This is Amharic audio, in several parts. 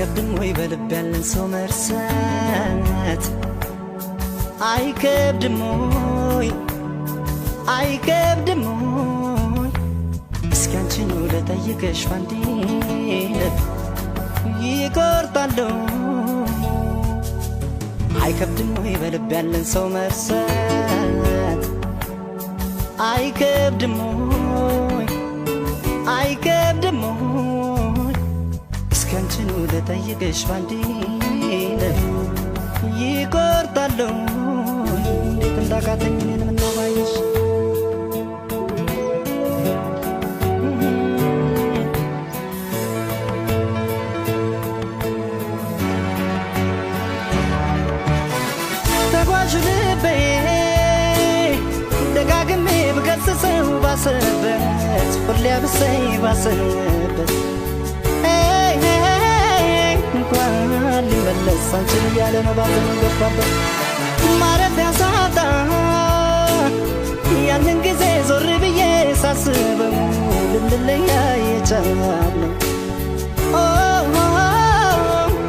አይከብድም ወይ በልብ ያለን ሰው መርሳት? አይከብድም ወይ አይከብድም ወይ? እስኪ አንቺኑ ልጠይቅሽ ባንዴ ልብ ይቆርጣለሁ። አይከብድም ወይ በልብ ያለን ሰው መርሳት? አይከብድም ወይ አይከብድም ወይ? እስኪ አንቺኑ ልጠይቅሽ ባንዴ ልብ ይቆርጣለሁ። እንዴት እንዳቃተኝ እኔን ምነው ባየሽ። ተጓዥ ልቤ ደጋግሜ ብገስጸው ባሰበት ሁሌ አብሰኝ ባሰበት እንኳን ሊመለስ አንቺን እያለ ነው ባዘኑ ገባበት ማረፊያ ሳጣ ያንን ጊዜ ዞር ብዬ ሳስበው ልንለያ የቻልነው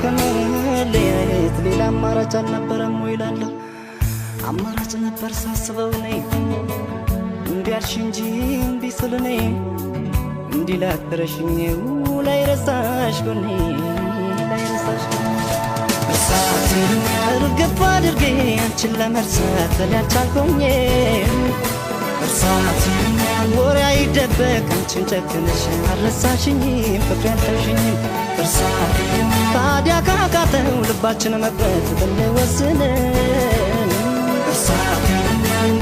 ከመለያየት ሌላ አማራጭ አልነበረም ወይ እላለሁ። አማራጭ ነበር ሳስበው እኔ እምቢ አልሽ እንጂ እምቢ ስል እኔ እንዲህ ላትረሽኝ ላይረሳሽ ጎኔ ላይረሳሽ ጎኔ እርሳት እርግፍ አድርጌ አንቺን ለመርሳት እኔ አልቻልኩኝ። እርሳት ወሬ አይደበቅ አንቺን ጨክነሽ አልረሳሽኝም ፍቅሬ አልተውሽኝም። እርሳት ታዲያ ካቃተው ልባችን መቁረጥ ብንወስን እርሳት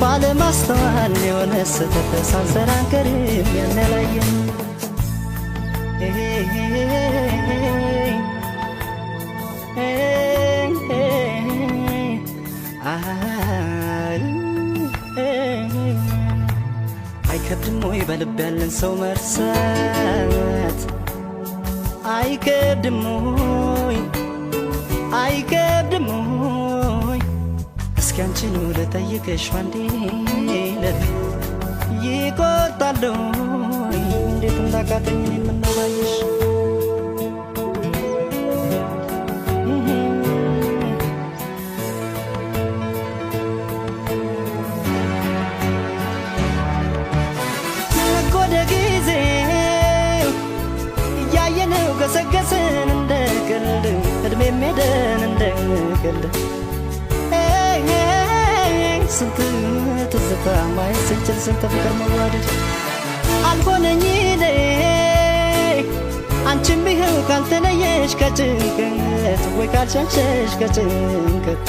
ባለማስተዋል የሆነ ስህተት ሳንሰራ አንቀርም ያለያየን። አይከብድም ወይ በልብ ያለን ሰው መርሳት? አይከብድም ወይ አይከብድም ወይ? እስኪ አንቺኑ ልጠይቅሽ ባንዴ ልብ ይቆርጣለሁ። እንዴት እንዳቃተኝ እኔን ምነው ባየሽ። ልክ ወደ ጊዜው እያየነው ገሰገስን እንደ ቀልድ እድሜም ሄደን እንደ ቀልድ ስንት ትዝታ ማየት ስንችል ስንት ፍቅር መዋደድ አልሆነኝ እኔ አንቺም ይኸው ካልተለየሽ ከጭንቀት ወይ ካልሸሸሽ ከጭንቀት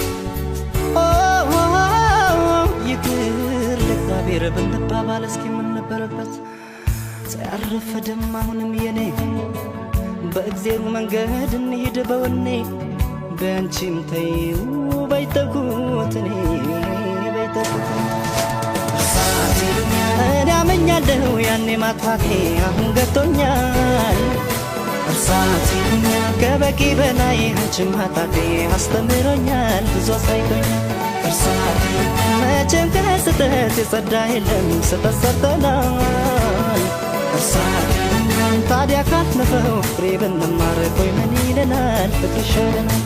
ይቅር ለእግዚአብሔር ብንባባል እስኪ ምን ነበረበት? ሳያረፈደም አሁንም የኔ በእግዜሩ መንገድ እንሂድ በወኔ በአንቺም ተይው በይተኩት እኔ በይተኩት እኔ አመኛለሁ ያኔ ማጥፋቴ አሁን ገብቶኛል። እርሳት ከበቂ በላይ አንቺን ማጣቴ አስተምሮኛል ብዙ አሳይቶኛል። እርሳት መቼም ከስህተት የጸዳ የለም ስህተት ሰርተናል። እርሳት ታዲያ ካለፈው ፍሬ ብንማር ቆይ ምን ይለናል? ፍቅር ይሻለናል።